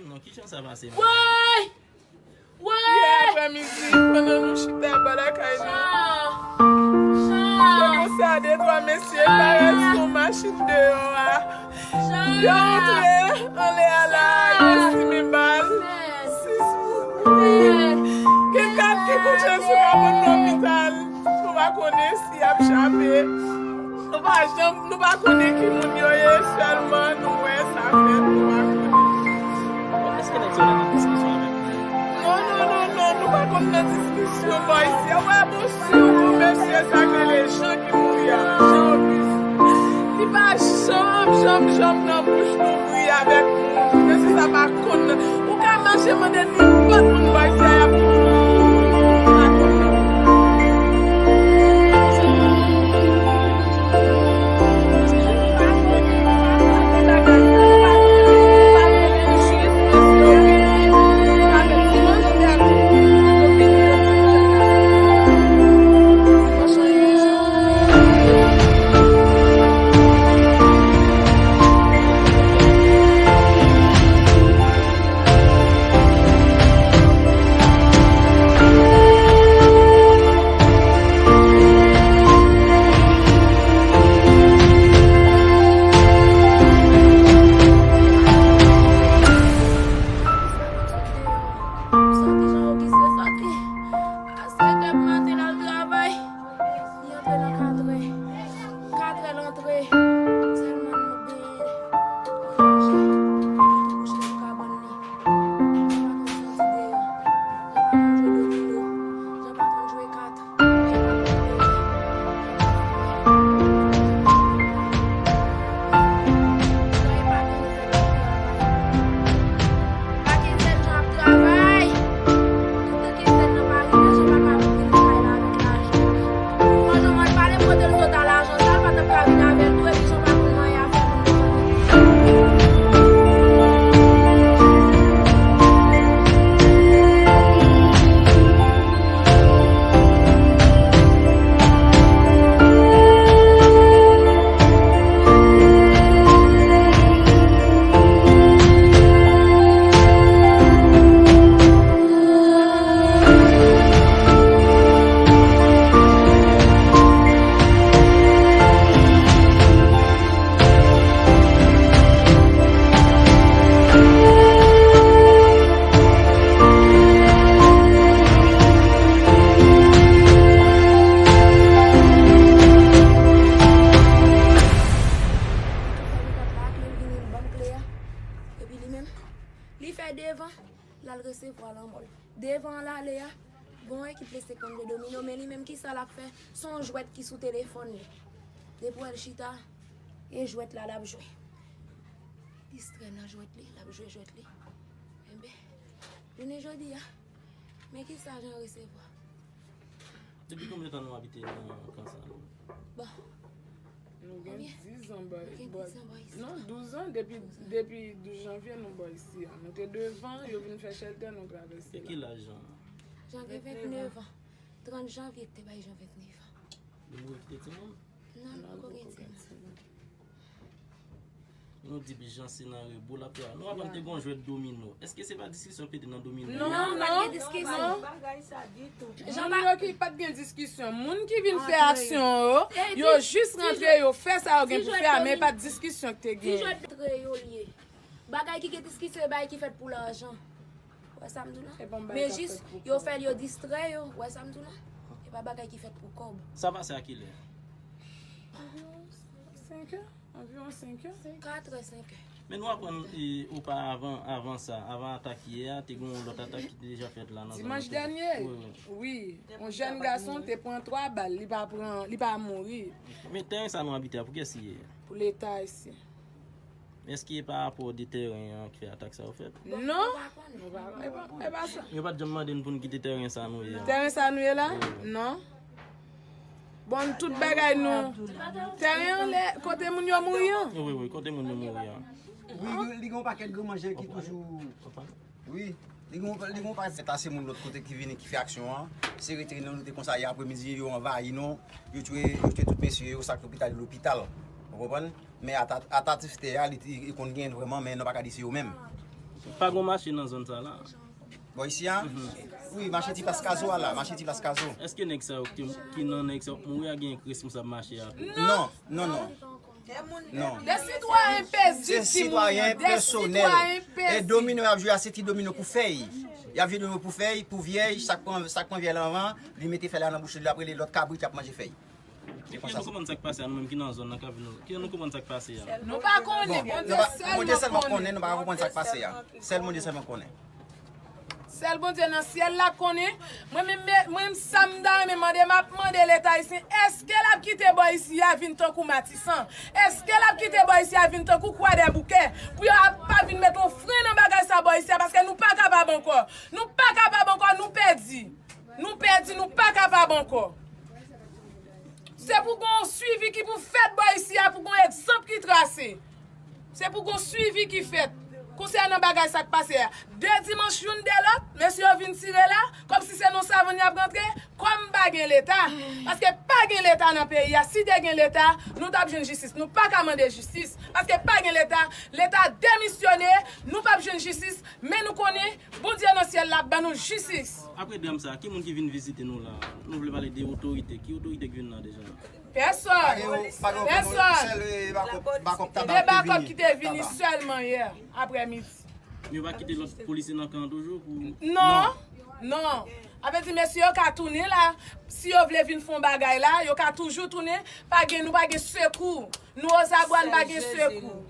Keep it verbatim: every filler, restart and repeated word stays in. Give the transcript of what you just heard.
Non, kijan sa pase menm? Woy! Yè aprèmidi, pandan nou chita anba lakay nou, yo konsa de twa mesye parèt sou machin deyò a. Yo antre anlè a la, yo simen bal. Sis moun mouri. Gen kat ki kouche sou kabòn lopital. Nou pa konnen si y ap chape. Nou pa janm, nou pa konnen ki moun yo ye, sèlman nou wè sa fèt, nou pa konnen. Èske nèg sa yo nan diskisyon avèk nou? Non, non, non, non, nou pa konn nan diskisyon bò isi a. Wè, bon, si yon mesye sa k rele Jan ki mouri a, Jan Auguste. Li pa janm, janm, janm nan bouch nou bri avèk moun. Mesye sa pa konn nan. Ou ka mache mande nenpòt moun bò isi a, y ap Sòti Jan Ogis resòti. A sèt è maten l al travay. Li antre nan katrè. Katrè l antre. Sèlman nou benyen. Li manje. Li tou kouche sou kabann li. Jan pa konn sòti deyò. Jan pa konn jwe domino. Jan pa konn jwe kat. Jan pa konn jwe domino. Jan pa konn jwe domino. Pa gen zèl jan ap travay. Tout tan gen zèl nan pa rive, jan pa ka vin lakay la avèk lajan. Manman l pale kote l sot a lajan sa, l pa t ap ka vin avè l tou, epi jan pa konn manyen afè moun nan. Li fèmen pòt la ak men l vini l ban m kle a. Epi li menm, li fè devan, l al resevwa lanmò l. Devan l ale a, gen yon ekip mesye k konn jwe domino, men li menm kisa l ap fè? Se yon jwèt ki sou telefòn li. Depi w wè l chita, e jwèt la l ap jwe. Distrè nan jwèt li, l ap jwe jwèt li. Enben, jounen jodi a, men kisa Jan resevwa. Depi konbyen tan nou abite nan kan sa a? Bon. Nou gen diz an bò, non, douz an, depi, depi douz janvye nou bò isi a. Nou te devan, yo vin fè chèltè, nou travèse la. E ki laj Jan an? Jan gen vennèf an. Trant janvye ki te bay Jan vennèf an. Li mouri kite timoun? Non, li poko gen timoun. Nou di Bijan se nan rebo l ap travay. Nou aprann te gon jwèt domino. Èske se pa diskisyon ki te nan domino? Non, non, pa t gen diskisyon. Bagay sa ditou. Moun yo ki pa t gen diskisyon. Moun ki vin fè aksyon yo, yo jis rantre, yo fè sa yo gen pou fè a, men pa t diskisyon ki te gen. Ti jwèt domino yo l ye. Bagay ki gen diskisyon, e bagay ki fèt pou lajan. Wè sa m di w la? Men jis, yo fè l, yo distrè yo. Wè sa m di w la? E pa bagay ki fèt pou kòb. Sa pase a kilè? Senk è, anviwon senk è. Katrè, senk è. Men nou aprann, e, oparavan, avan sa, avan atak yè a, te gen yon lòt atak ki te deja fèt la nan zòn nan. Dimanch dènye, wi, yon jèn gason te pran twa bal, li pa pran, li pa mouri. Men teren sa nou abite a, pou kiyès li ye? Pou Leta ayisyen. Èske e pa rapò de teren an ki fè atak sa yo fèt? Non. E pa, e pa, e pa sa. Yo pa t janm mande n pou n kite teren sa nou ye a? Teren sa nou ye la? Non. Bon, tout bagay nou. Teren an lè, kote moun yo mouri an? Wi, wi, kote moun yo mouri an. Wi, li, li gen yon pakèt granmanjè ki toujou. Wi, li gen yon, li gen yon pakèt. Se ta se moun lòt kote ki vini, ki fè aksyon an. Se rete nan nou te konsa yè aprèmidi, yo anvayi nou. Yo tchwe, yo tchwe tout mesye yo, sa k lopital, yo lopital. Ou konprann? Men ata-, atatif tè a, li, li, li konn genyen vrèman, men nou pa ka di se yo menm. Pa gon mache nan zòn sa la. Bò isi a? Wi, mache ti plas kazo a la, mache ti plas kazo. Èske nèg sa yo ki, ki nan nèg sa yo mouri a gen k responsab mache a tou? Non, non, non. Non. De sitwayen pezib Se sitwayen de pèsonèl. Sitwayen E pezib. Domino y ap jwe a se ti domino pou fèy. Y ap jwe domino pou fèy, pou vyèj, sa k pran sa k pran vyèj la anvan, li mete fèy la nan bouch li, l ap rele lòt kabrit y ap manje fèy. Se Ki konsa. Nou konprann sa k pase a nou menm ki nan zòn nan k ap vin ki nou konprann sa k pase a. Nou pa konnen, Bon, Bondye nou pa- Bondye sèlman sèlman konnen, konnen. Nou pa konprann sa k pase a. Sèl Bondye sèlman konnen. Sèl Bondye nan syèl la konnen. Mwen menm, mwen menm sa m ta renmen mande, m ap mande Leta ayisyen, èske l ap kite bò isi a vin tankou Matisan? Èske l ap kite bò isi a vin tankou Kwadèboukè? Pou yo ap pa vin met yon fren nan bagay sa bò isi a, paske nou pa kapab ankò. Nou pa kapab ankò, nou pèdi. Nou pèdi, nou pa kapab ankò. Se pou gon swivi ki pou fèt bò isi a, pou gon egzanp ki trase. Se pou gon swivi ki fèt konsènan bagay sa k pase a. De dimanch youn de lòt, mesye yo vin tire la, kòmsi se nan savann y ap rantre, kòm pa gen Leta. Paske pa gen Leta nan peyi a. Si te gen Leta, nou t ap jwenn jistis. Nou pa ka mande jistis. Paske pa gen Leta, Leta demisyone, nou p ap jwenn jistis, men nou konnen Bondye nan syèl la ap ban nou jistis. Apre dram sa, ki moun ki vin vizite nou la? Nou vle pale de otorite. Ki otorite ki vin la deja? Pa gen Pèsòn. pa gen Pèsòn. Sèl eh, bakòp bakòp De tabak bakòp ki ki te vini Tabak. Sèlman yè aprè midi. Yo pa kite lòt polisye nan kan toujou pou Non, non. Apre di mesye yo ka tounen la. Si yo vle vin fon bagay la, yo ka toujou tounen. Pa gen, nou pa gen sekou. Nou Ozabwa, nou pa gen sekou.